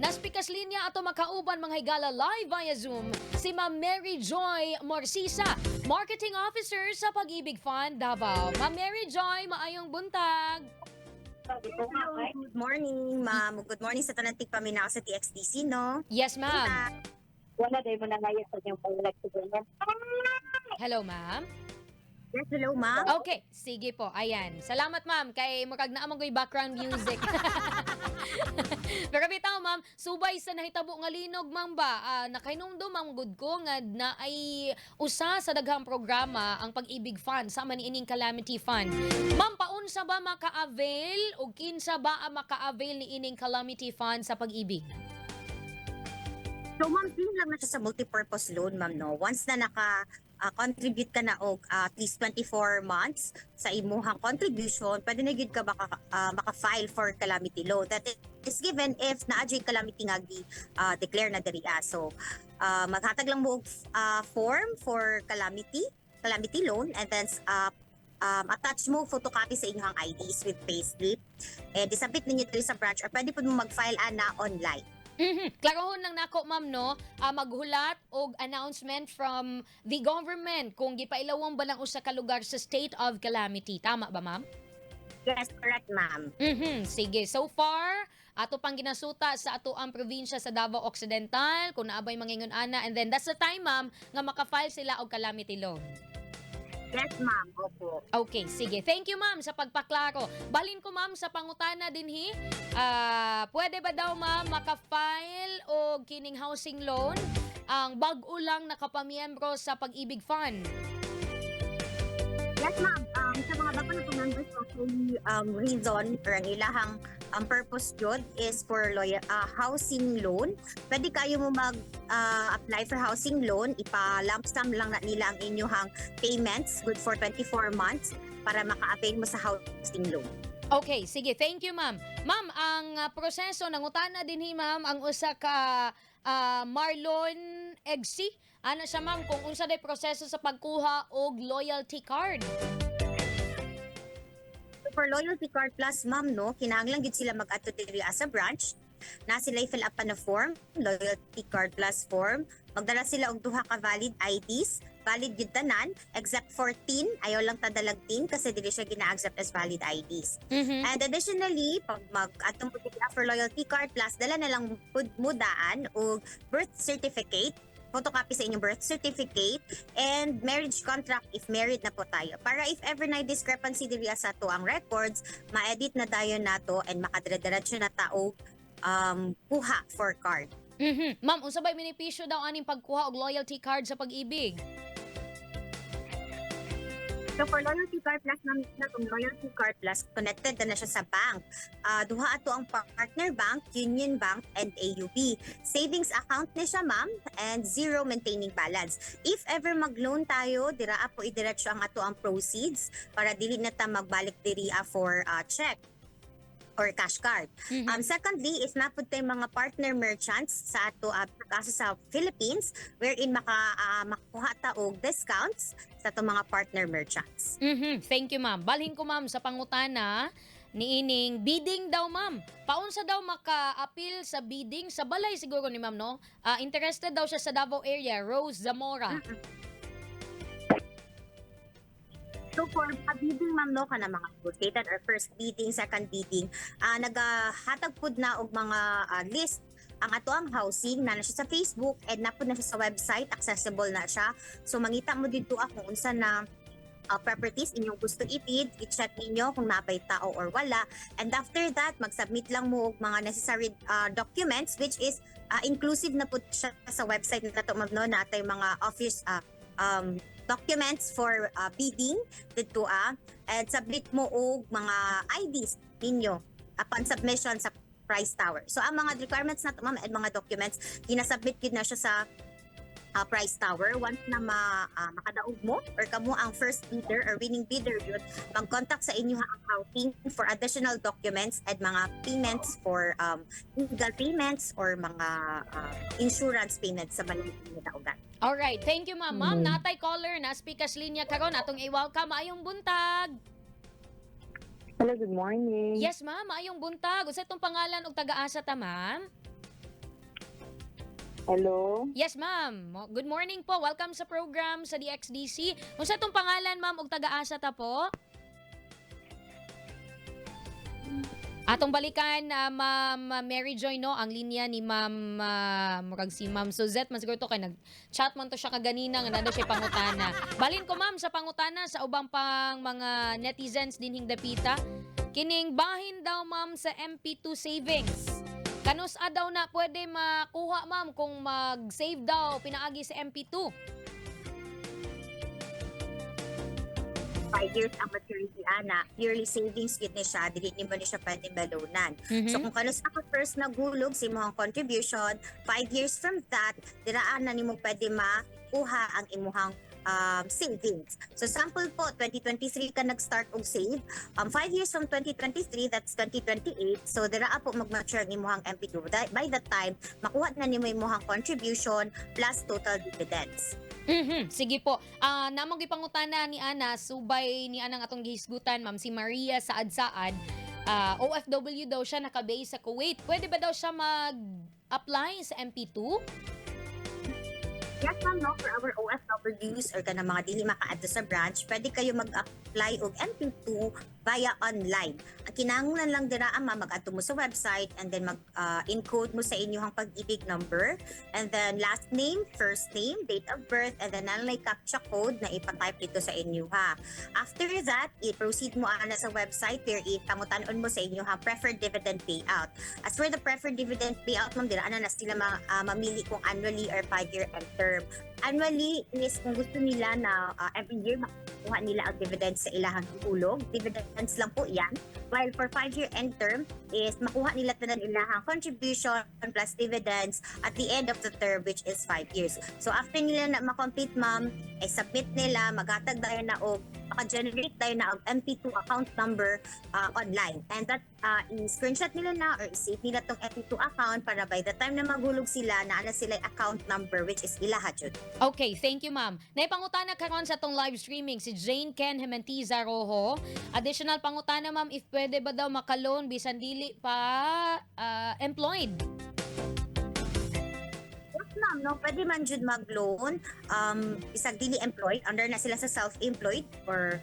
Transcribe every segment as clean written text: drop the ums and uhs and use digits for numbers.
Naspikas linya ato makauban, mga higala, live via Zoom si Ma'am Mary Joy Morsisa, Marketing Officer sa Pag-ibig Fund Davao. Ma'am Mary Joy, maayong buntag. Good morning, ma'am. Good morning sa tanang tigpaminaw sa TXDC, no? Yes, ma'am. Wala dahil mo na ngayon sa inyong pag siguro. Hello, ma'am. Yes, hello, ma'am. Okay, sige po. Ayan. Salamat, ma'am. Kay murag naa man ko'y background music. Pero bitaw, ma'am, subay sa nahitabo nga linog, ma'am ba, nakahinumdum ang good ko nga na ay usa sa daghang programa ang Pag-ibig Fund sa man ining Calamity Fund. Ma'am, paunsa ba maka-avail o kinsa ba ang maka-avail ni ining Calamity Fund sa Pag-ibig? So, ma'am, same lang na siya sa multipurpose loan, ma'am, no? Once na naka contribute ka na og at least 24 months sa imuhang contribution, pwede na gyud ka maka-file for calamity loan. That is given if naa gyud calamity nga gi declare na diri. So, maghatag lang mo og form for calamity loan and then attach mo photocopy sa inyong IDs with payslip. And isubmit ninyo diri sa branch or pwede po mo mag-file ana online. Klarohon lang nako, ma'am, no, maghulat og announcement from the government kung gipailawang ba lang usa ka lugar sa state of calamity. Tama ba, ma'am? Yes, correct, ma'am. Sige. So far, ato pang ginasuta sa ato ang probinsya sa Davao Occidental kung naabay mangingon ana and then that's the time, ma'am, nga maka-file sila og calamity loan. Yes, ma'am. Opo. Okay, sige. Thank you, ma'am, sa pagpaklaro. Balin ko, ma'am, sa pangutana dinhi. Pwede ba daw, ma'am, maka-file og kining housing loan ang bag-o lang nakapamiyembro sa Pag-ibig Fund? Yes, ma'am. Sa mga bago na members, actually, reason or ang ilahang purpose yun is for housing loan. Pwede kayo mo mag apply for housing loan. Ipa-lump sum lang na nila ang inyong payments, good for 24 months, para maka-avail mo sa housing loan. Okay, sige. Thank you, ma'am. Ma'am, ang proseso, nangutana dinhi, ma'am, ang usa ka Marlon Egsi. Ano siya, ma'am, kung unsa day proseso sa pagkuha og loyalty card? For loyalty card plus, ma'am, no, kinahanglan gid sila mag-adto diri sa branch. Na sila i-fill up pa na form, loyalty card plus form. Magdala sila og duha ka valid IDs, valid gyud tanan except for TIN, ayaw lang ta dalag TIN kasi dili siya gina-accept as valid IDs. And additionally, pag mag-adto mo diri for loyalty card plus, dala na lang pud mo daan og birth certificate, photocopy sa inyong birth certificate and marriage contract if married na po tayo. Para if ever na discrepancy diri sa ato ang records, ma-edit na dayon nato and makadire-diretso na ta og kuha for card. Ma'am, unsa bay benepisyo daw aning pagkuha og loyalty card sa Pag-ibig? So for loyalty card plus namin na itong loyalty card plus, connected na, na siya sa bank. Duha ato ang partner bank, Union Bank and AUB. Savings account ni siya, ma'am, and zero maintaining balance. If ever mag-loan tayo, dira po idiretso ang ato ang proceeds para dili na ta magbalik diri for check or cash card. Secondly, is napud tay mga partner merchants sa ato kaso sa Philippines wherein makakuha ta og discounts sa ato mga partner merchants. Thank you, ma'am. Balhin ko, ma'am, sa pangutana niining bidding daw, ma'am. Paunsa daw maka-appeal sa bidding sa balay siguro ni ma'am, no? Interested daw siya sa Davao area, Rose Zamora. So for a bidding, ma'am, no, kana mga negotiated or first bidding, second bidding, nagahatag pud na og mga list ang ato ang housing na na siya sa Facebook and na pud na siya sa website, accessible na siya. So mangita mo dito kung unsa na properties inyong gusto i-bid, i-check ninyo kung nabay tao or wala. And after that, mag-submit lang mo og mga necessary documents which is inclusive na pud siya sa website na to, ma'am, no, natay mga office documents for bidding dito and submit mo og mga IDs ninyo upon submission sa price tower. So ang mga requirements na to, ma'am, and mga documents, ginasubmit gid na siya sa price tower. Once na makadaog mo or kamo ang first bidder or winning bidder yun, mag-contact sa inyo ang housing for additional documents and mga payments for legal payments or mga insurance payments sa balay nga daugan. Alright, thank you, ma'am. Ma'am, natay caller na speakers linya karon atong i-welcome. Maayong buntag. Hello, good morning. Yes, ma'am, maayong buntag. Unsa itong pangalan og taga-asa ta, ma'am? Hello? Yes, ma'am. Good morning po. Welcome sa program sa DXDC. Unsa tong pangalan, ma'am, ug taga-asa ta po? Atong balikan, Ma'am Mary Joy, no, ang linya ni Ma'am, murag si Ma'am Suzette man siguro to kay nag-chat man to siya kaganina nga naa siya pangutana. Balin ko, ma'am, sa pangutana sa ubang pang mga netizens dinhing dapita. Kining bahin daw, ma'am, sa MP2 savings. Kanus-a daw na pwede makuha, ma'am, kung mag-save daw pinaagi sa MP2? 5 years ang maturity ana, yearly savings gid ni siya, dili nimo ni siya pwede ma-loanan. So kung kanus-a ka first naghulog sa imong contribution, 5 years from that, diraan na nimo pwede makuha ang imuhang savings. So sample po, 2023 ka nag-start og save. 5 years from 2023, that's 2028. So diraa po mag-mature ang imuhang MP2. By that time, makuha na nimo imuhang contribution plus total dividends. Sige po. Namong gipangutana ni Ana, subay ni anang atong gihisgutan, ma'am, si Maria Saad-Saad. OFW daw siya, naka-base sa Kuwait. Pwede ba daw siya mag-apply sa MP2? Yes, ma'am, no? For our OFWs or kanang mga dili makaadto sa branch, pwede kayo mag-apply og MP2 via online. Ang kinahanglan lang dira, ma'am, mag-adto mo sa website and then mag-encode mo sa inyong Pag-IBIG number and then last name, first name, date of birth, and then naa lay captcha code na ipa-type dito sa inyo ha. After that, i-proceed mo ana sa website where ipangutanon mo sa inyo ha preferred dividend payout. As for the preferred dividend payout, ma'am, dira ana na sila mamili kung annually or 5-year end term. Annually is kung gusto nila na every year makuha nila ang dividends sa ilahang hulog. Dividends lang po yan. While for 5-year end term is makuha nila tanan ilahang contribution plus dividends at the end of the term, which is 5 years. So after nila na ma-complete, ma'am, ay submit nila, maghatag tayo na og maka-generate tayo na og MP2 account number online. And that i-screenshot nila na or i-save nila tong MP2 account para by the time na maghulog sila, naa na sila account number, which is ilaha jud. Okay, thank you, ma'am. Naipangutana karon sa atong live streaming si Jane Ken Hementiza Rojo. Additional pangutana, ma'am, if pwede ba daw makaloan bisan dili pa employed. Yes, ma'am, no, pwede man jud mag-loan isang dili employed, under na sila sa self-employed or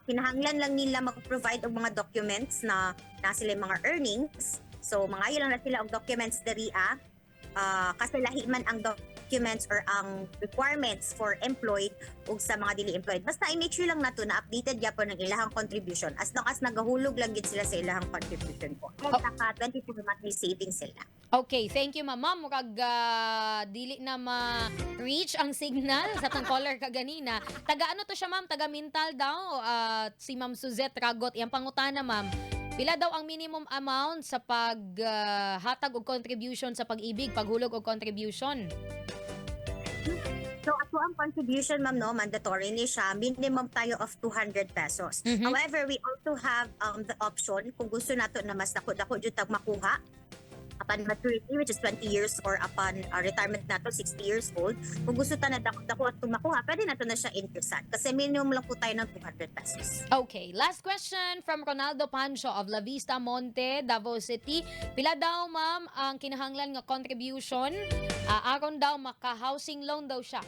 kinahanglan lang nila mag-provide og mga documents na na sila yung mga earnings. So mangayo lang na sila og documents diri kasi lahi man ang documents or ang requirements for employed ug sa mga dili employed. Basta i-make sure lang nato na updated gyapon ang ilahang contribution as long as nagahulog lang gid sila sa ilahang contribution po. And naka 24 monthly savings sila. Okay, thank you, ma'am. Ma'am, murag dili na ma-reach ang signal sa atong caller kaganina. Taga ano to siya, ma'am? Taga Mintal daw, si Ma'am Suzette Ragot. Iyang pangutana, ma'am. Pila daw ang minimum amount sa pag hatag og contribution sa Pag-IBIG, paghulog og contribution? So ato ang contribution, ma'am, no, mandatory ni siya, minimum tayo of 200 pesos. However, we also have the option kung gusto nato na mas dako-dako jud tag makuha upon maturity, which is 20 years, or upon retirement nato 60 years old. Kung gusto ta na dako-dako at makuha, pwede nato na siya increasean kasi minimum lang po tayo ng 200 pesos. Okay, last question from Ronaldo Pancho of La Vista Monte, Davao City. Pila daw, ma'am, ang kinahanglan nga contribution aron daw maka-housing loan daw siya?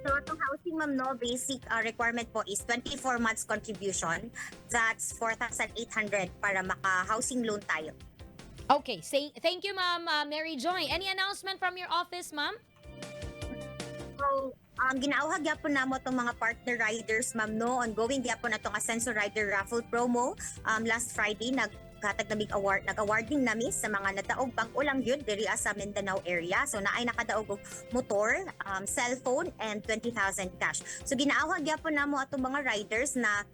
So, itong housing, ma'am, no, basic requirement po is 24 months contribution. That's 4,800 para maka-housing loan tayo. Okay, say, thank you, ma'am Mary Joy. Any announcement from your office, ma'am? So, ginaawhag gyapon namo tong mga partner riders, ma'am, no. Ongoing gyapon na tong Asenso Rider Raffle promo. Last Friday, naghatag namig award, nag-awarding nami sa mga nadaog bag-o lang yun diri sa Mindanao area. So naay nakadaog og motor, cellphone and 20,000 cash. So ginaawhag gyapon namo atong mga riders na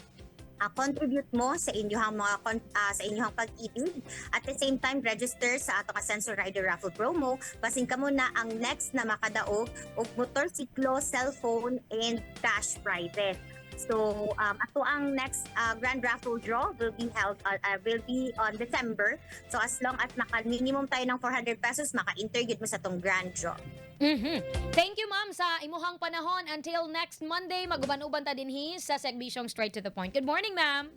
contribute mo sa inyong Pag-IBIG, at the same time register sa atong Asenso Rider Raffle promo, basin kamo na ang next na makadaog og motorsiklo, cellphone and cash prizes. So ato ang next grand raffle draw will be on December. So as long as naka minimum tayo ng 400 pesos, maka-enter gyud mo sa tong grand draw. Thank you, ma'am, sa imuhang panahon. Until next Monday, maguban-uban ta dinhi sa segbisyong Straight to the Point. Good morning, ma'am.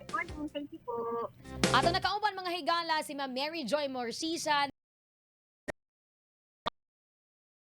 Good morning, thank you po. Ato nakauban, mga higala, si Ma'am Mary Joy Morsisa.